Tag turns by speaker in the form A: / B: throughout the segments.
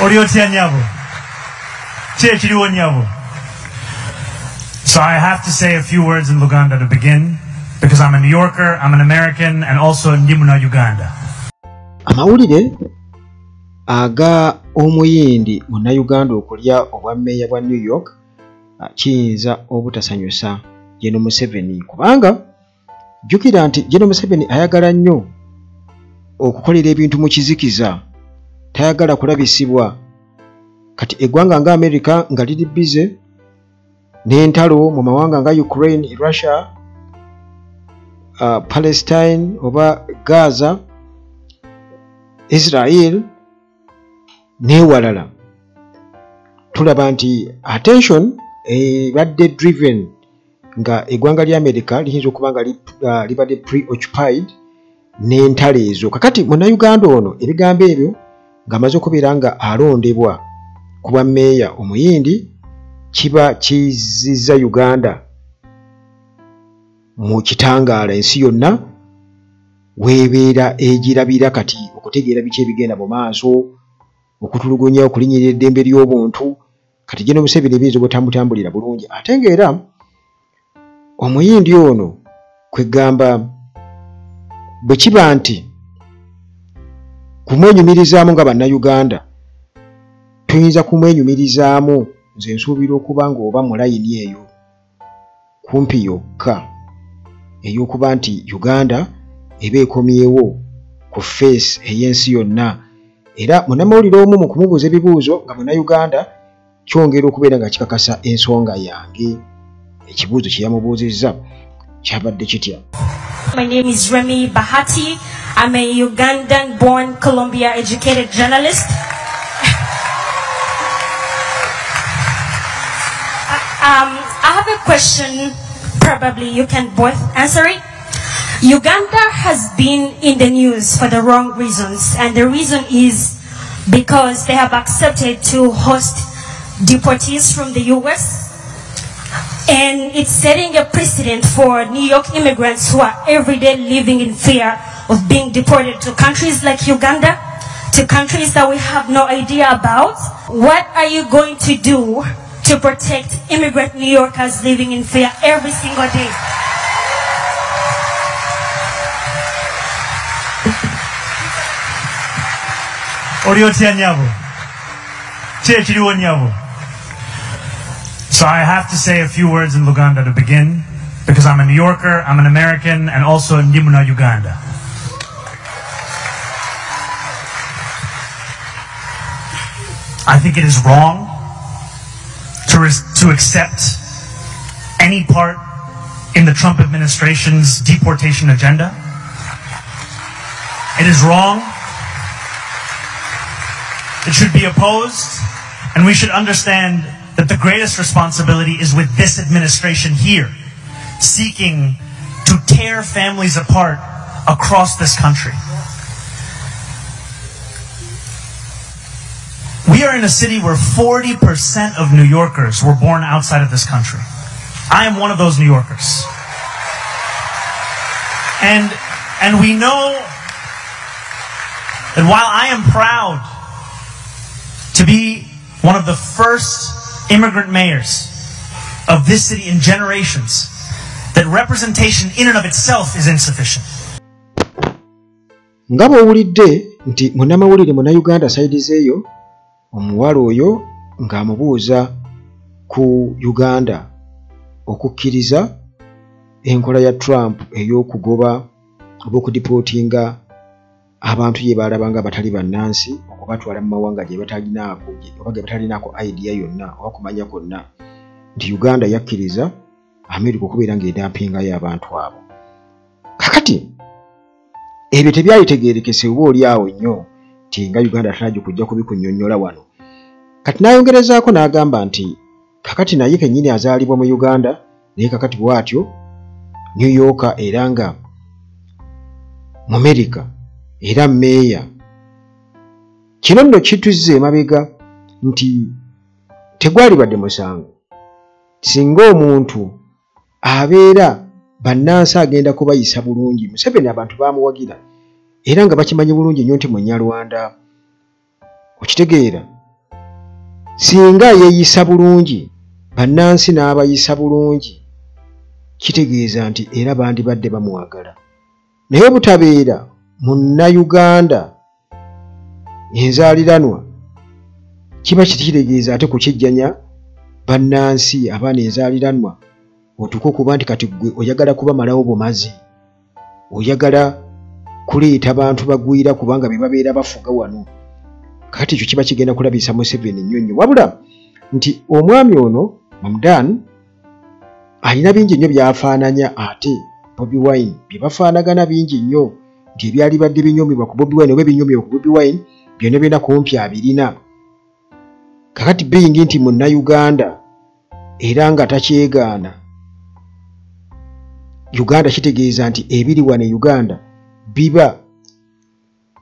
A: Oli otya nnyabo? Ki ekiriwo nnyabo? So I have to say a few words in Luganda to begin, because I'm a New Yorker, I'm an American, and also ndi Munnayuganda.
B: Amawulire aga Omuyindi Munnayuganda okulya obwammeeya bwa New York kiyinza obutasanyusa General Museveni, kubanga jjukira nti General Museveni ayagala nnyo okukolera ebintu mu kizikiza, tayagala kulabisibwa. Kati eggwanga nga America nga liri busy n'entalo mu mawanga nga Ukraine, Russia, Palestine oba Gaza, Israel n'ewalala, tulaba nti attention ebadde driven nga eggwanga lya America liyinza okuba nga libadde preoccupied n'entalo ezo. Kakati Munnayuganda ono ebigambo ebyo ng'amaze okubeera nga alondebwa ku bwa mmeeya Omuyindi, kiba kizizza Uganda mu kitangaala, ensi yonna weebeera egirabira kati okutegeera biki ebigenda mu maaso, okutulugunya, okulinnyirira eddembe ly'obuntu. Kati General Museveni biyinza obutamutambulira bulungi, ate ng'era Omuyindi ono kwegamba bwe kiba nti kumwenyumirizaamu nga Bannayuganda tuyinza kumwenyumirizaamu, nze nsuubira okuba ng'oba mu layini eyo kumpi yokka ey'okuba nti Uganda eba ekomyewo ku face ey'ensi yonna. Era munnamawulire omu mu kumubuuza ebibuuzo nga Munnayuganda kyongera okubeera nga kikakasa ensonga yange. Ekibuuzo kye yamubuuzizza kyabadde kitya?
C: My name is Remy Bahati. I'm a Ugandan-born, Columbia-educated journalist. I have a question. Probably you can both answer it. Uganda has been in the news for the wrong reasons, and the reason is because they have accepted to host deportees from the US, and it's setting a precedent for New York immigrants who are every day living in fear of being deported to countries like Uganda, to countries that we have no idea about. What are you going to do to protect immigrant New Yorkers living in fear every single day?
A: Oli otya nnyabo? Ki ekiriwo nnyabo? So I have to say a few words in Luganda to begin, because I'm a New Yorker, I'm an American, and also ndi Munnayuganda. I think it is wrong to accept any part in the Trump administration's deportation agenda. It is wrong. It should be opposed, and we should understand that the greatest responsibility is with this administration here, seeking to tear families apart across this country. We are in a city where 40% of New Yorkers were born outside of this country. I am one of those New Yorkers. And we know that while I am proud to be one of the first immigrant mayors of this city in generations, that representation in and of itself is insufficient.
B: Nga bw'owulidde nti munnamawulire Munnayuganda side zeeyo omuwala oyo ng'amubuuza ku Uganda okukkiriza enkola ya Trump ey'okugoba oba okudipootinga abantu gye baalaba nga batali bannansi okubatwala mu mawanga gye batalinaako oba ge batalinaako idea yonna oba kumanya kwonna, nti Uganda yakkiriza America okubeera ng'edampingayo abantu abo. Kakati ebyo tebyalitegeerekese oba oli awo nnyo nti nga Uganda tanaji kujja kubikunnyonnyola wano. Kati n'ayongerezaako n'agamba nti kakati naye kennyini azaalibwa mu Uganda, naye kakati bw'atyo New Yorker era nga mu America era mmeeya. Kino nno kituzza emabega nti tegwalibadde musango singa omuntu abeera bannansi agenda kubayisa bulungi. Museveni abantu baamuwagira era nga bakimanyi bulungi nnyo nti Munyarwanda, okitegeera. Singa yeeyisa bulungi, bannansi n'abayisa bulungi, kitegeeza nti era bandibadde bamwagala. Naye butabeera munnayuganda enzaaliranwa kiba kitegeeza ate kukijjanya bannansi abaana enzaaliranwa, otuuke okuba nti kati ggwe oyagala kubamalawo bumazi, oyagala kuleeta bantu bagwira kubanga be babeera bafuga wano. Kati ekyo kiba kigenda kulabisa Museveni nnyo nnyo. Wabula nti omwami ono Mamdan alina bingi nnyo by'afaananya ate Bobi Wine, bye bafaanagana bingi nnyo, nti ebyalibadde binyomebwa ku Bobi Wine oba ebinyomebwa ku Bobi Wine byonna byonna kumpi abirina. Kakati bingi nti munnayuganda era nga takyegaana Uganda, kitegeeza nti ebiri wano e Uganda biba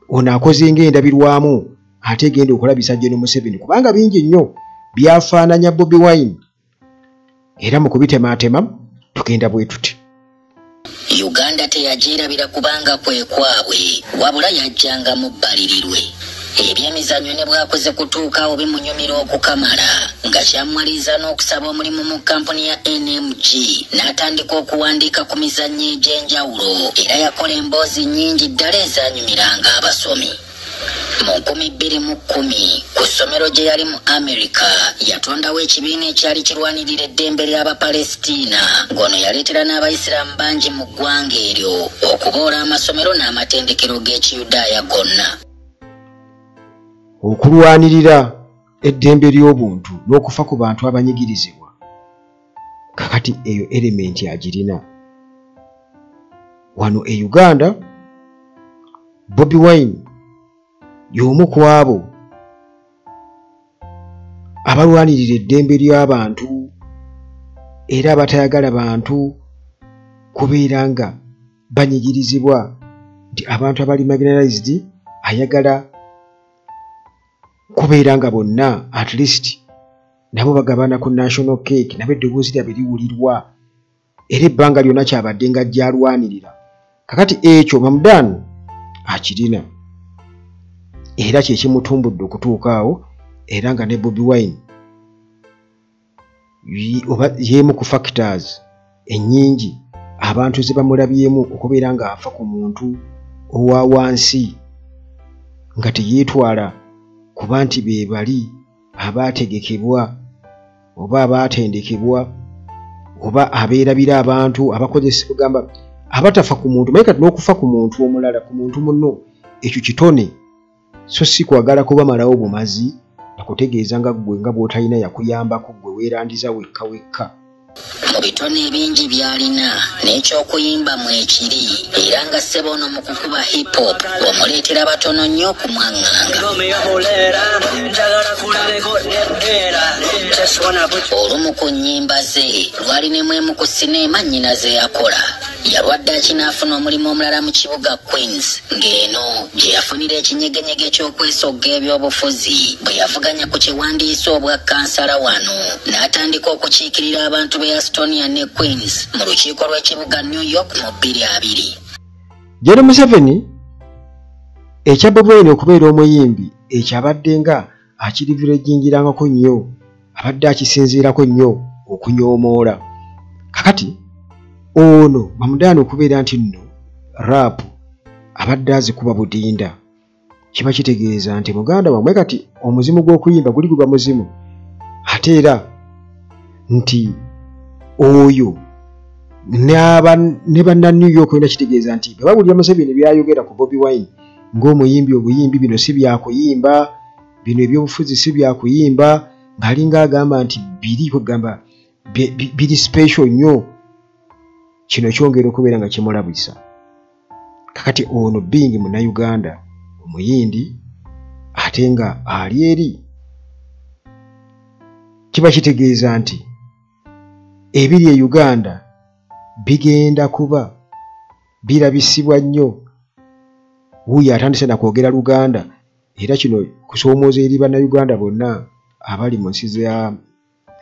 B: ono akoze ng'endabirwamu ate egenda okulabisa Gen Museveni, kubanga bingi nnyo byafaananya Bobi Wine. Era mu kubitemaatema tugenda bwe tuti.
D: Uganda teyagyerabira kubanga kwe kwabwe, wabula yajjanga mu bbalirirwe. Ebyemizannyo ne bwakoze kutuukawo bimunyumira okukamala, nga kyamwaliza n'okusaba omulimu mu kampuni ya NMG, n'atandika okuwandiika ku mizannyo egy'enjawulo. Era yakola emboozi nnyingi ddala ezanyumiranga abasomi. Mu 2010 ku ssomero gye yali mu Amerika, yatondawo ekibiina ekyali kirwanirira eddembe ly'Abapalestina, ng'ono yaleetera n'Abayisiraamu bangi mu ggwanga eryo okuboola amasomero n'amatendekero g'Ekiyudaaya gonna.
B: Okulwanirira eddembe ly'obuntu n'okufa ku bantu abanyigirizibwa, kakati eyo elementi agirina. Wano e Uganda Bobi Wine y'omu ku abo abalwanirira eddembe ly'abantu era abatayagala bantu kubeera nga banyigirizibwa, nti abantu abali marginalized ayagala kubeera nga bonna at least nabo bagabana ku national cake, nabo eddoboozi lyabwe liwulirwa, era ebbanga lyonna kyabadde nga gy'alwanirira. Kakati ekyo Mamdan akirina era kye kimutumbudde okutuuka awo, era nga ne Bobi Wine oba y'emu ku factors ennyingi abantu ze bamulabyemu okubeera ng'afa ku muntu owa wansi, nga teyeetwala kuba nti be bali abaategekebwa oba abaatendekebwa oba abeerabira abantu abakozesa kugamba abatafa ku muntu. Naye kati n'okufa ku muntu omulala, ku muntu munno, ekyo kitone, so si kwagala kubamalawo bumazi nakutegeeza nga ggwe nga bw'otalina yakuyambako, ggwe weerandiza wekka wekka.
D: Mu bitone ebingi by'alina n'ekyokuyimba mwekiri, era nga ssebo ono mu kukuba hip hop omuleetera batono nnyo okumwaŋŋanga. Olumu ku nnyimba ze lwali ne mwemu ku sineema nnyina ze yakola. Yalwadde akinaafuna omulimu omulala mu kibuga Queens, ng'eno gye yafunira ekinyegenyege ky'okwesogga ebyobufuzi bwe yavuganya ku kiwandiiso obwa kansala wano, n'atandika okukiikirira abantu b'e Astonia ne Queens mu lukiiko lw'ekibuga New York mu 2020.
B: Gen Museveni ekya Bobi Wine okubeera omuyimbi ekyo abadde nga akirivirejingirangako nnyo, abadde akisinziirako nnyo okunyoomoola. Kakati ono Mamdan okubeera nti nno rap abadde azikuba budinda, kiba kitegeeza nti muganda wammwe kati omuzimu gw'okuyimba guli guba muzimu, ate era nti oyo ne banna New York yonna kitegeeza nti bwe bawulira Museveni by'ayogera ku Bobi Wine ng'omuyimbi, obuyimbi bino si byakuyimba, bino ebyobufuzi si byakuyimba, ng'alinga agamba nti biri kwegamba biri special nnyo, kino kyongera okubeera nga kimulabisa. Kakati ono bingi munnayuganda omuyindi ate nga ali eri, kiba kitegeeza nti ebiri e Uganda bigenda kuba birabisibwa nnyo. Wuuyo atandise na kwogera Luganda, era kino kusoomooza eri bannayuganda bonna abali mu nsi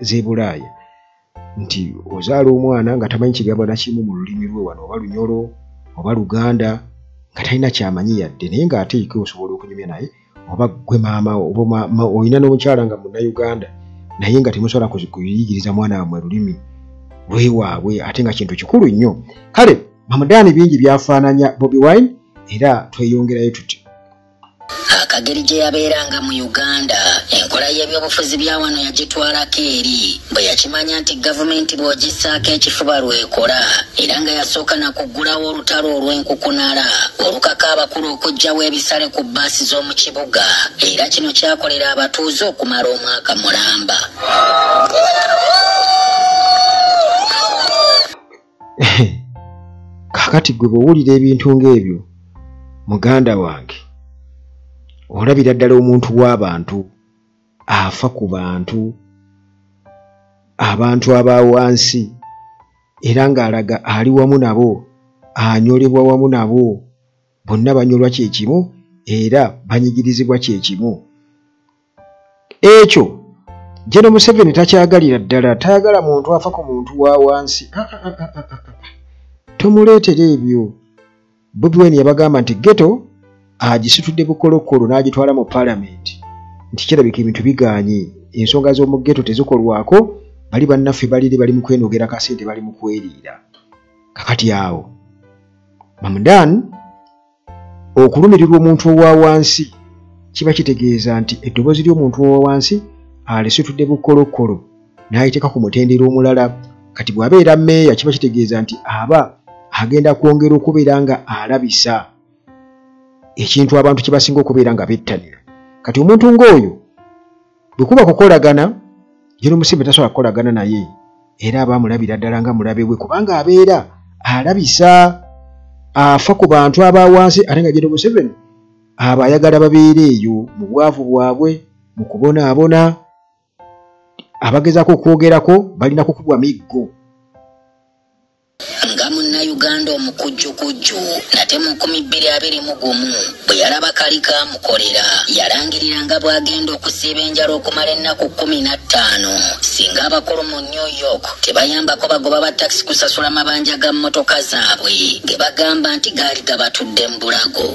B: z'e Bulaaya, nti ozaala omwana nga tamanyi kigambo na kimu mu lulimi lwe wano, oba Lunyolo oba Luganda, nga talina kyamanyi yadde, naye ng'ate eke osobola okunyumya naye Oba gwe maama oba olina n'omukyala nga Munnayuganda, naye nga temusobola kuyigiriza mwana wammwe lulimi lwewaabwe, ate nga kintu kikulu nnyo. Kale Mamdani bingi byafaananya Bobi Wine, era tweyongerayo tuti.
D: Akageri gye yabeeranga mu Uganda, enkola y'ebyobufuzi bya wano yagitwalako eri bwe yakimanya nti gavumenti bw'ogissaako ekifuba lw'ekola, era nga yasooka na kuggulawo olutalo olw'enkukunala olukaka abakulu okuggyawo ebisale ku bbaasi z'omu kibuga, era kino kyakolera abatuuze okumala omwaka mulamba.
B: Kaakati gwe bw'owulira ebintu ng'ebyo, muganda wange, olabira ddala omuntu w'abantu, afa ku bantu, abantu aba wansi, era ng'alaga ali wamu nabo, anyolebwa wamu nabo, bonna banyolwa kye kimu era banyigirizibwa kye kimu. Ekyo General Museveni takyagalira ddala, tayagala muntu afa ku muntu wa wansi. Tomuleetera ebyo. Bobi Wine yabagamba nti ghetto agisitudde bukolokolo n'agitwala mu paalamenti, nti kirabika ebintu bigaanye, ensonga z'omu ghetto tezikolwako, bali bannaffe balire bali mu kwenogera kasente, bali mu kweriira. Kakati awo Mamdani okulumirirwa omuntu owa wansi kiba kitegeeza nti eddoboozi ly'omuntu owa wansi alisitudde bukolokolo n'ayiteeka ku mutendera omulala. Kati bw'abeera mmeeya kiba kitegeeza nti aba agenda kwongera okubeera nga alabisa ekintu abantu kye basinga okubeera nga bettanira. Kati omuntu ng'oyo bwe kuba kukolagana, General Museveni tasobola kukolagana naye, era aba amulabira ddala nga mulabe we, kubanga abeera alabisa afa ku bantu aba wansi, ate nga General Museveni aba ayagala babeere eyo mu bwavu bwabwe, mu kubonaabona, abagezaako okwogerako balina kukubwa miggo.
D: Nga Munnayuganda omukujjukujju nate mu 2021 bwe yalaba kali kaamukolera, yalangirira nga bw'agenda okusiiba enjala okumala ennaku 15 singa abakulu mu New York tebayambako bagoba ba takisi kusasula mabanja ga mmotoka zaabwe ge bagamba nti gaali gabatudde mu bulago.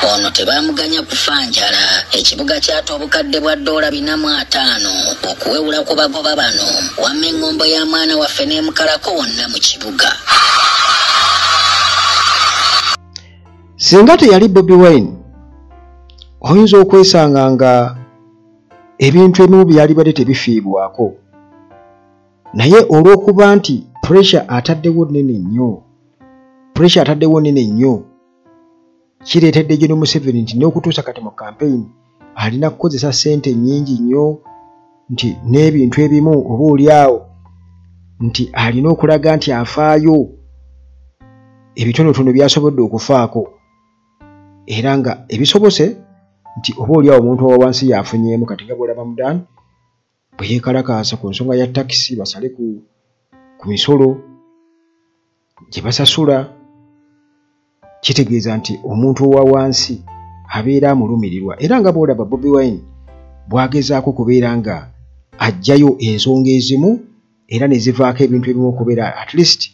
D: Ono tebaamuganya kufa njala, ekibuga kyata obukadde bwa $450 okuwewula ku bagoba bano, wamma eŋŋombo ya mwana waffe n'emukalako wonna mu kibuga.
B: Singa teyali Bobi Wine, oyinza okwesanga nga ebintu ebimu byalibadde tebifiibwako, naye olw'okuba nti pressure ataddewo nnene nnyo, pressure ataddewo nnene nnyo, kireetedde General Museveni nti n'okutuusa kati mu campaign alina kukozesa ssente nnyingi nnyo, nti n'ebintu ebimu oba oli awo nti alina okulaga nti afaayo ebitonotono by'asobodde okufaako, era nga ebisobose nti oba oli awo omuntu owa wansi yafunyeemu. Kati nga bw'olaba Mamdani bwe yeekalakaasa ku nsonga ya takisi, basale ku misolo gye basasula, kitegeeza nti omuntu owa wansi abeera amulumirirwa. Era nga bw'olaba Bobi Wine bw'agezaako okubeera nga aggyayo ensonga ezimu era ne zivaako ebintu ebimu okubeera at least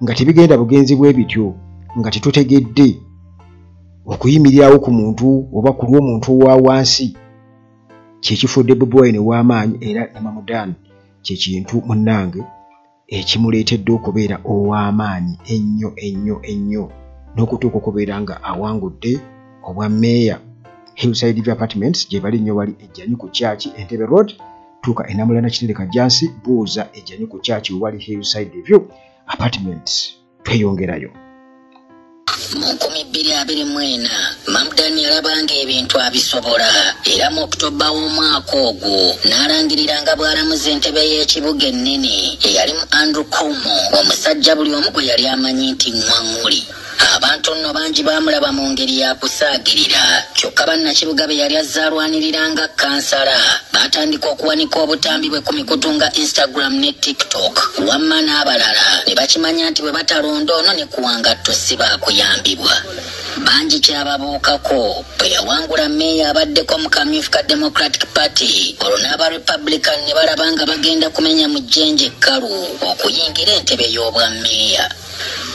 B: nga tebigenda bugenzi bwe bityo, nga tetutegedde okuyimirirawo ku muntu oba ku lw'omuntu owa wansi, kye kifudde Bobi Wine ow'amaanyi. Era ne Mamdani kye kintu munnange ekimuleetedde okubeera ow'amaanyi ennyo ennyo ennyo, n'okutuuka okubeera nga awangudde obwa mmeeya. Hillside View Apartments gye bali nnyo wali Ejjanyu ku Church, Entebbe Road, tuuka e Namulanda Kitende Kajjansi, buuza Ejjanyu ku Church wali Hillside View Apartments. Tweyongerayo.
D: Mu 2024 Mamdani yalabanga ebintu abisobola, era mu Oktoba w'omwaka ogwo n'alangirira nga bw'alamuza entebe y'ekibuga ennene eyalimu Andrew Cuomo, omusajja buli omu gwe yali amanyi nti ŋŋwaŋŋuli. Abantu nno bangi baamulaba mu ngeri ya kusaagirira, kyokka bannakibuga be yali azze alwanirira nga kansala baatandika okuwanika obutambi bwe ku mikutu nga Instagram ne TikTok, wamma n'abalala ne bakimanya nti bwe batalonda ono ne kuwangatto si baakuyambibwa. Bangi kyababuukako bwe yawangula mmeeya abaddeko mu kamyufu ka Democratic Party, olwo n'aba Republican ne balaba nga bagenda kumenya mu jjenje ekkalu okuyingira entebe y'obwa mmeeya.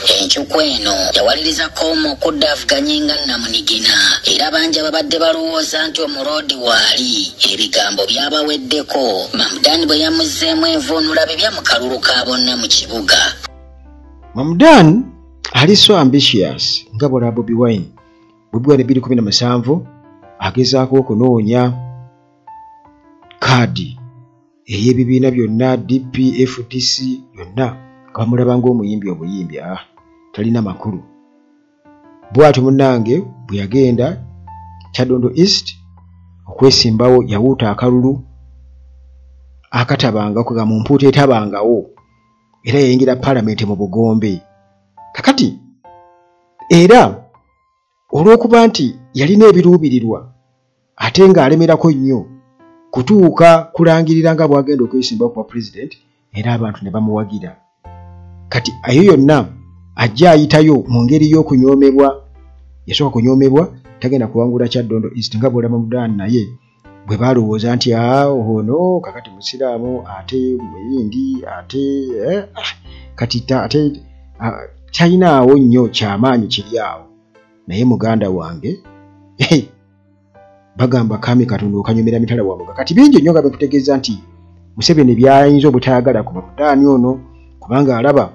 D: Enkyuku eno yawaliriza Cuomo okudda avuganye nga nnamunigina, era bangi ababadde balowooza nti omuloodi waali ebigambo byabaweddeko Mamdani bwe yamuzzeemu envuunula bibya mu kalulu ka bonna mu kibuga.
B: Mamdani ali so ambitious nga bw'olaba Bobi Wine. Bobi Wine 2017 agezaako okunoonya kaadi ey'ebibiina byonna, DP, FDC byonna, nga bamulaba ng'omuyimbi obuyimbi, talina makulu. Bw'atyo munnange bwe yagenda Kyadondo East okwesimbawo, yawuuta akalulu akatabangako ga mu mpuuta etabangawo, era yayingira paalamenti mu bugombe. Kakati era olw'okuba nti yalina ebiruubirirwa ate ng'alemerako nnyo kutuuka kulangirira nga bw'agenda okwesimbawo ku bwa pulezidenti, era abantu ne bamuwagira. Kati eyo yonna ajja ayitayo mu ngeri y'okunyoomebwa. Yasooka kunyoomebwa, tagenda kuwangula Kyadondo East, nga bw'olaba Mamdani naye bwe balowooza nti ono kakati musiraamu ate muyindi ate kati ate talinaawo nnyo kyamaanyi kiri awo. Naye muganda wange bagamba kami Katonda okanyumira mitala wa muga. Kati bingi nnyo nga bekutegeeza nti Museveni byayinza obutayagala ku Mamdani ono, kubanga alaba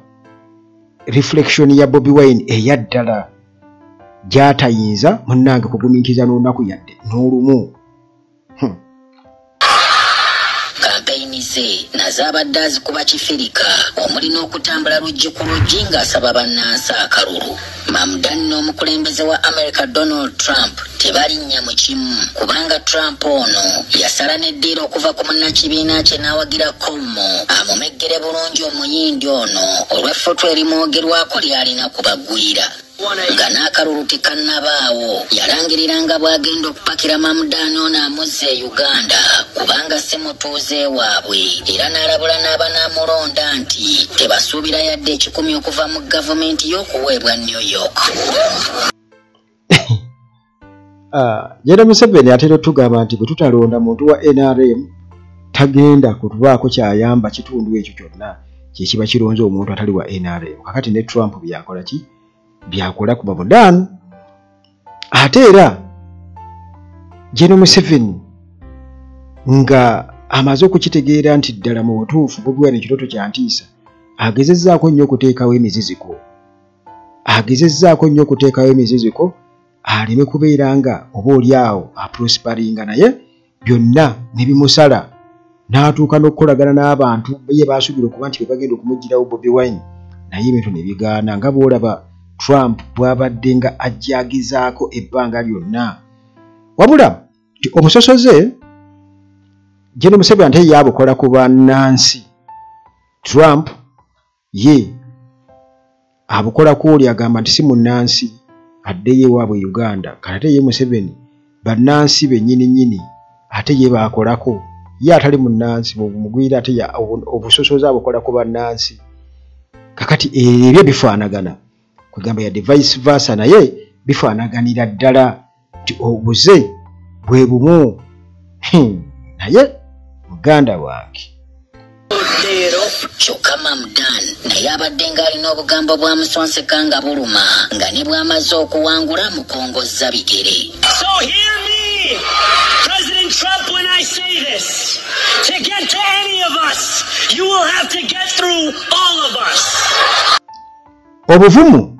B: reflection ya Bobi Wine eyaddala gy'atayinza munnange kugumiikiriza n'olunaku yadde n'olumu.
D: Kampeyini ze nazo abadde azikuba kifirika, omuli n'okutambula luggi ku luggi ng'asaba bannansi akalulu. Mamdani n'omukulembeze wa America Donald Trump tebalinnya mu kimu, kubanga Trump ono yasala n'eddiiro okuva ku munnakibiina kye n'awagira Cuomo amumeggere bulungi omuyindi ono olw'effutu erimwogerwako ly'alina ku bagwira. Nga n'akalulu tekannabaawo, yalangirira nga bw'agenda okupakira Mamdani ono amuzze e Uganda kubanga si mutuuze waabwe, era n'alabula n'abanaamulonda nti tebasuubira yadde 1,000 okuva mu gavumenti y'okuweebwa New York.
B: General Museveni atera otugamba nti bwe tutalonda muntu wa NRM tagenda kutubaako kyayamba kitundu ekyo kyonna kyekiba kironze omuntu atali wa NRM. Kakati ne Trump byakola ki? Byakola ku Mamdani. Ate era General Museveni nga amaze okukitegeera nti ddala mu butuufu Bobi Wine ekirooto kya ntiisa, agezezzaako nnyo okuteekawo emiziziko, agezezzaako nnyo okuteekawo emiziziko aleme kubeera nga oba oli awo aprosparinga, naye byonna ne bimusala n'atuuka n'okukolagana n'abantu ye baasuubira okuba nti be bagenda okumuggyirawo Bobi Wine, naye ebintu ne bigaana nga bw'olaba Trump bw'abadde nga ajja agezaako ebbanga lyonna. Wabula nti omusosoze General Museveni ate ye abukola ku bannansi, Trump ye abukola ku oli agamba nti si munnansi addeyo ewaabwe Uganda. Kati ate ye Museveni bannansi bennyini nnyini ate ye baakolako, ye atali munnansi mugwira ate obusosoze abukola ku bannansi. Kakati ebyo bifaanagana, kwegamba yadde vice versa, naye bifaanaganira ddala nti obuze bwe bumu. Naye muganda wange
D: Kyokka Mamdani naye abadde ng'alina obugambo bwamusonseka nga buluma, nga ne bw'amaze okuwangula amukongozza bigere.
E: So hear me, President Trump, when I say this. To get to any of us, you will have to get through all of us.
B: Obuvumu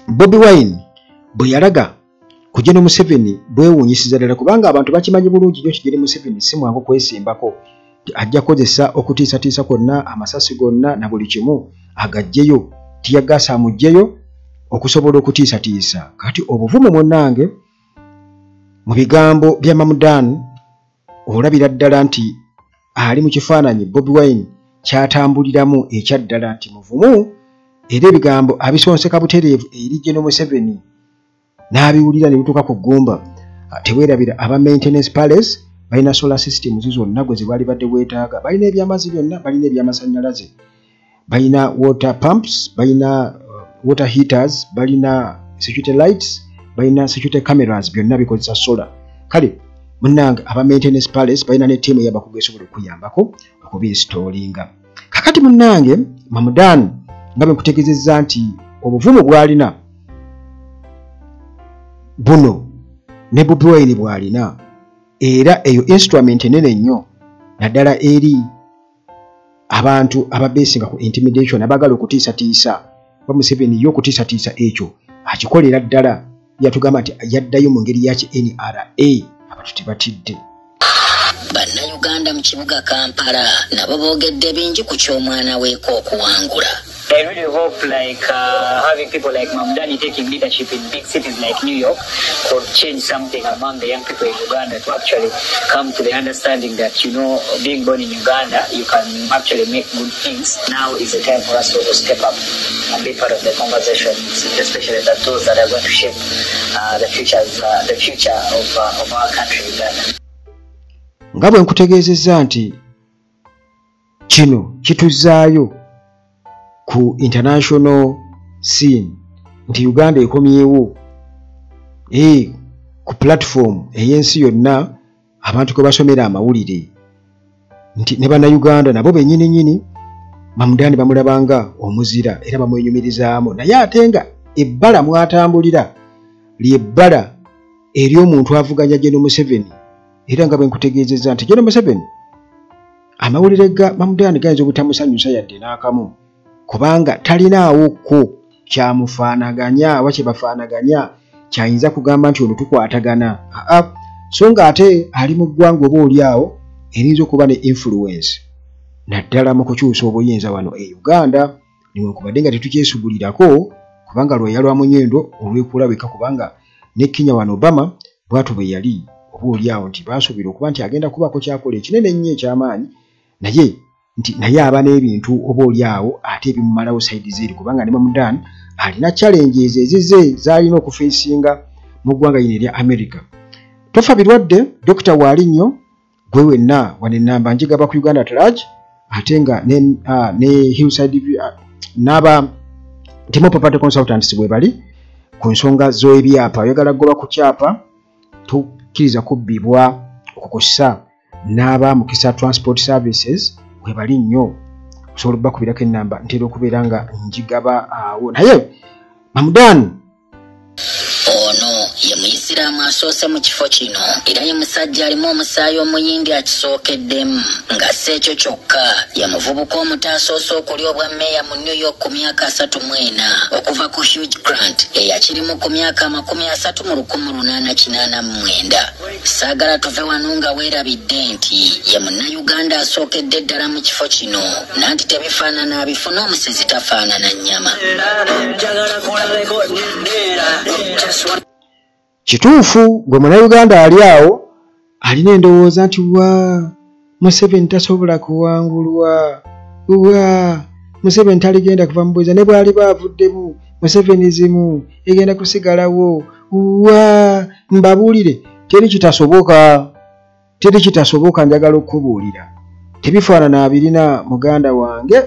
B: Bobi Wine bwe yalaga ku General Museveni bwewuunyisiza ddala, kubanga abantu bakimanyi bulungi nnyo nti General Museveni si mwangu kwesimbako, ajja kukozesa okutiisatiisa kwonna, amasasi gonna na buli kimu agaggyeyo, tiyagaasa amuggyeyo okusobola okutiisatiisa. Kati obuvumu munnange mu bigambo bya Mamdani olabira ddala nti ali mu kifaananyi Bobi Wine kyatambuliramu ekyaddala nti muvumu, era ebigambo abisonseka butereevu eri General Museveni n'abiwulira ne bituuka ku ggumba. Teweerabira aba Maintenance Palace balina solar systems zonna gwe zebaali badde weetaaga, balina ebyamazzi byonna, balina ebyamasannyalaze, balina water pumps, balina water heaters, balina security lights, balina security cameras, byonna bikozesa solar. Kale munnange aba Maintenance Palace balina ne ttiimu ey'abakugu esobola okuyambako okubinstallinga. Kakati munnange Mamdani nga bwe nkutegeezezza nti obuvumu bw'alina buno ne Bobi Wine bw'alina, era eyo instrument nene nnyo naddala eri abantu ababeesinga ku intimidation, abaagala okutiisatiisa. Ba Museveni yo okutiisatiisa ekyo akikolera ddala. Yatugamba nti yaddayo mu ngeri yaki NRA, abantu tebatidde.
D: Bannayuganda mu kibuga Kampala nabo boogedde bingi ku ky'omwana weeko okuwangula.
F: I really hope having people like Mamdani taking leadership in big cities like New York could change something among the young people in Uganda to actually come to the understanding that, you know, being born in Uganda, you can actually make good things. Now is the time for us to step up and be part of the conversation, especially that those that are going to shape the future of our country, Uganda.
B: Nga bwe nkutegeezezza nti kino kituzaayo ku international scene, nti Uganda ekomyewo ku platform ey'ensi yonna abantu kwe basomera amawulire, nti ne bannayuganda nabo bennyini nnyini Mamdani bamulabanga omuzira era bamwenyumirizaamu, naye ate nga ebbala mwatambulira lyebbala ery'omuntu avuganya General Museveni. Era nga bwe nkutegeezezza nti General Museveni amawulire ga Mamdani gayinza obutamusanyusa yadde n'akamu, kubanga talinaawo ko kyamufaanaganya oba kye bafaanaganya kyayinza kugamba nti ono tukwatagana. Aa, so nga ate ali mu ggwanga oba oli awo eriyinza okuba ne influence naddala mu kukyusa obuyinza wano e Uganda, newankubadde nga tetukyesugulirako kubanga lweya lwa munyendo olw'ekulabika, kubanga ne Kenya wano Obama bw'atyo bwe yali oba oli awo nti baasuubira okuba nti agenda kubaako kyakola ekinene ennyo eky'amaanyi, naye nti naye aba n'ebintu oba oli awo ate ebimumalawo side zeeri, kubanga ne Mamdani alina challenges ezize z'alina okufeesinga mu ggwanga lino erya America. Tofa birwadde, Dr. waali nnyo gwe wenna wano ennamba njigaba ku Uganda at large, ate nga ne Hillside n'aba Timo Property Consultants bwe bali ku nsonga z'ebyapa. Oyagala kugoba ku kyapa tokkiriza kubbibwa okukussa, n'aba Mukisa Transport Services bwe bali nnyo, osobola obbakubirako ennamba ntera okubeera nga njigaba awo. Naye Mamdani
D: ono ye muyisiraamu asoose mu kifo kino, era ye musajja alimu omusaayi omuyindi akisookeddemu, nga si ekyo kyokka ye muvubuka omuto asoose okulya obwa mmeeya mu New York ku myaka 34 okuva ku Hugh Grant eyakirimu ku myaka 30 mu 1889. Saagala tuve wano nga weerabidde nti ye munnayuganda asookedde ddala mu kifo kino, nanti tebifaanana abifuna omusezi tafaanana nnyama.
B: Kituufu gwe munnayuganda ali awo alina endowooza nti wa Museveni tasobola kuwangulwa, wa Museveni taligenda kuva mu buyinza ne bw'aliba avuddemu, Musevenizimu egenda kusigalawo, wa mbabuulire teri kitasoboka, teri kitasoboka. Njagala okukubuulira tebifaanana abirina muganda wange,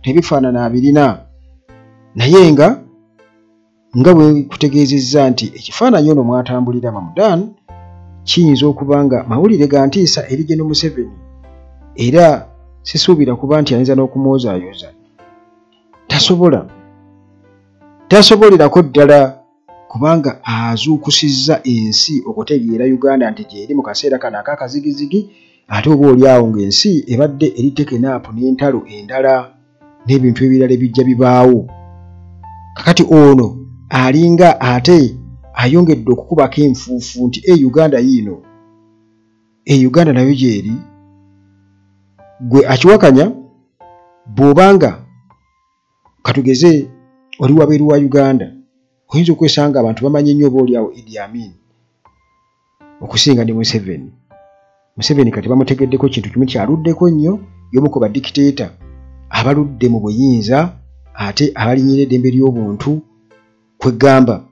B: tebifaanana abirina, naye nga bwe kutegeezezza nti ekifaananyi ono mwatambulira Mamdani kiyinza okuba nga mawulire ga ntiisa eri General Museveni, era sisuubira kuba nti ayinza n'okumwozaayoza. Tasobolerako ddala, kubanga azuukusizza ensi okutegeera Uganda nti gy'eri mu kaseera kano ak'akazigizigi, ate oba oli awo ng'ensi ebadde eri taken up n'entalo endala n'ebintu ebirala ebijja bibaawo. Kakati ono alinga ate ayongedde okukubako enfuufu nti e Uganda yiino, e Uganda nayo gy'eri. Gwe akiwakanya bw'obanga katugeze oli wabweru wa Uganda, oyinza okwesanga abantu bamanyi nnyo oba oli awo Idi Amin okusinga ne Museveni. Museveni kati bamutegeddeko kintu kimu kyaluddeko nnyo, y'omu ku badikiteeta abaludde mu buyinza ate abalinyira eddembe ly'obuntu, kwegamba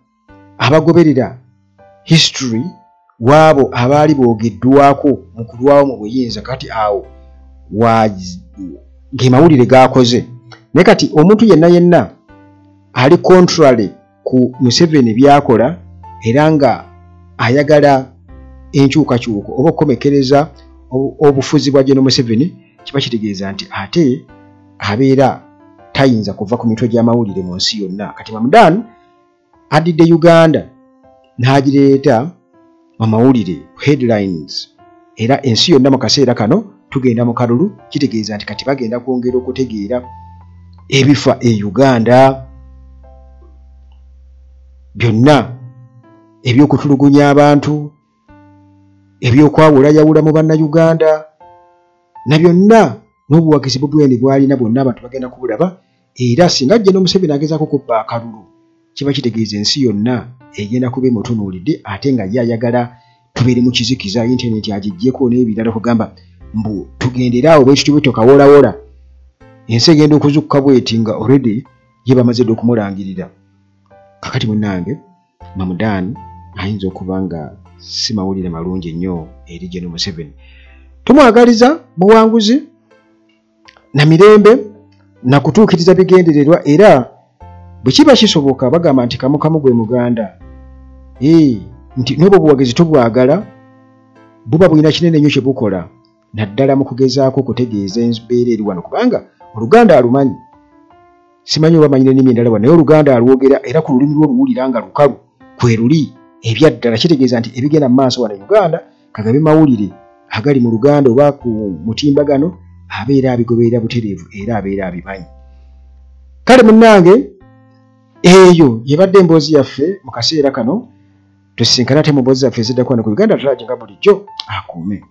B: abagoberera history waabo abaali boogeddwako mu kulwawo mu buyinza. Kati awo ge mawulire g'akoze. Naye kati omuntu yenna yenna ali contrary ku Museveni by'akola era nga ayagala enkyukakyuka oba okukomekereza obufuzi bwa General Museveni, kiba kitegeeza nti ate abeera Tayinza kuva ku mitwe gy'amawulire mu nsi yonna. Kati Mamdani adidde Uganda n'agireeta mu mawulire, headlines, era ensi yonna mu kaseera kano tugenda mu kalulu. Kitegeeza nti kati bagenda kwongera okutegeera ebifa e Uganda byonna, ebyokutulugunya abantu, ebyokwawulayawula mu bannayuganda na byonna, n'obuwagizi Bobi bwalina bwonna abantu bagenda kubulaba. Era singa ajja n'Omuseveni agezaako kubba akalulu, kiba kitegeeza ensi yonna egenda kuba emutunuulidde, ate nga ye ayagala tubeere mu kizikiza, intaneti agiggyeko n'ebirala, kugamba mbu tugendere awo bwe kityo bwe tokawolawola. Ensi egenda okuzuukuka bweti nga already ye bamaze dda okumulangirira. Kakati munnange, Mamdani ayinza okuba nga si mawulire malungi nnyo eri Gen Museveni. Tumwagaliza buwanguzi na mirembe na kutuukiriza bigendererwa, era bwe kiba kisoboka bagamba nti kamukamu gwe Muganda, nti n'obwo obuwagizi tubwagala, buba bulina kinene nnyo kye bukola, naddala mu kugezaako okutegeeza embeera eri wano, kubanga Oluganda alumanyi. Simanyi oba amanyi n'ennimi endala wano, naye Oluganda alwogera, era ku lulimi lwe oluwulira nga lukalu kwe luli ebyaddala. Kitegeeza nti ebigenda mu maaso wano e Uganda, kagabe mawulire agali mu Luganda oba ku mutimbagano, abeera abigoberera butereevu era abeera abimanyi. Kale munnange, eyo yebadde emboozi yaffe mu kaseera kano. Tusisinkana ate mu mboozi zaffe eziddako wano ku Uganda At Large nga bulijjo. Akuume.